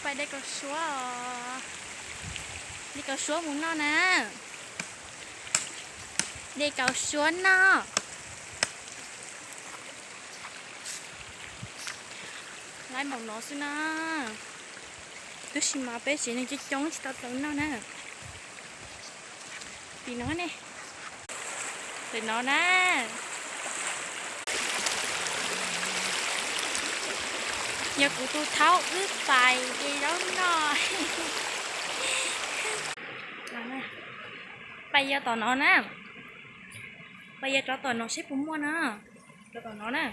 Pais de kaus suab os. De kaus suab mus noj na. De kaus suab noj. Laib npaum no xwb na. Tab sis mas peb tsev neeg coob coob tsis tau tau noj na. Tim no ne. Tim no na. Yog kuv tus thaub wb pais de zaub noj. Pais yog tom no na. Pais yog rov tom no seb puas muaj na. Rov tom no na.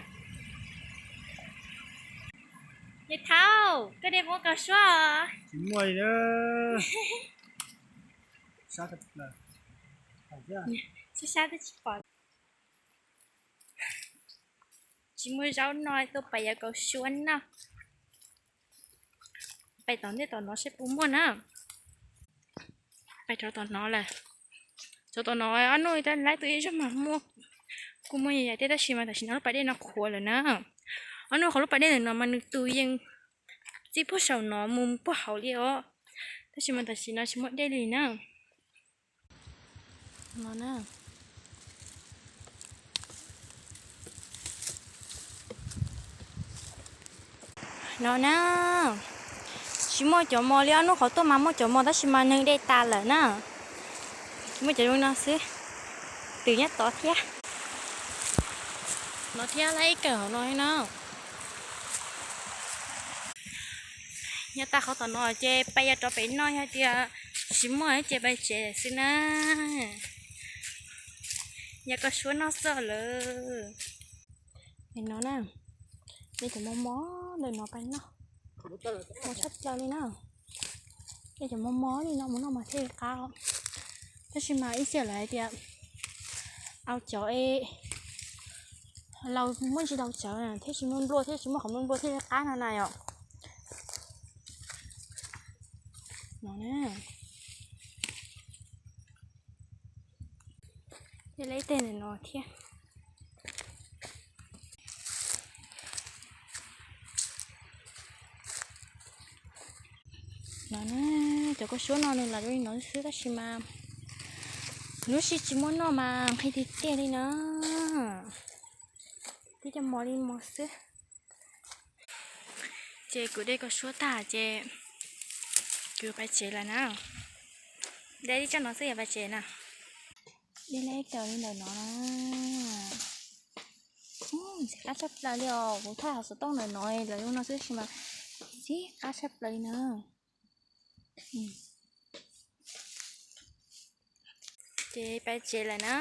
Yog thaub, koj de puas muaj kaus suab? Tsis muaj li. Sab sab twb tsis pom. Tsis muaj zaub noj tuaj pais yog kaus suab noj. Pais tom ntej tom no seb puas muaj na. Pais rov tom no lawm. Rov tom no ob hnub laib tus ib zaug mas muaj. Kuj muaj yam yam thiab tab sis mas tam sim no lub pas dej no qhuav lawm na. Ob hnub qhov lub pas dej ntawm no mas nws tus yeej txij puag saum no mus puag hauv li os. Tab sis mas tam sim no tsis muaj dej li na. No na. No na, tsis muaj cov mos li, ob hnub qhov tuaj mas muaj cov mos tab sis mas neeg de tas lawm na. Tsis muaj cov zoo no xwb. Twm nyob tod thiab. No thiab, laib ib kawm hauv no thiab na. Nyob tag qhov tom no ces pais yog rov pem noj, yog tias tsis muaj ces pais tsev xwb na. Yog koj suab noj xwb lawm. No na, de cov mos mos ntawm no pais noj. Mos tshaj plaws li na. De cov mos mos li no mus noj mas thiaj li qab os. Tab sis mas ib txhia lawv hais tias au cov es laus muaj ntsis laus cawv thiab tsis muaj nplua thiab tsis muaj qhov muaj nplua thiaj li qab no na yom. No na. Thiab leb tej ntawm no thiab. No na, cov kua suab no nws lam zoo li no xwb tab sis mas lub sij tsis muaj noj mas nqhis tiag tiag li na. Tib cov mos li mos xwb. Ces kuv de kua suab tag ces kuv pais tsev lawm na. De ib tsob no xwb yog pais tsev na. De leb cov li ntawm no na. Ntxim qab tshaj plaws li os, kuv thaij hauv xov tooj ntawm no lawv zoo no xwb sis mas ntxim qab tshaj plaws li na. Ces pais tsev lawm na.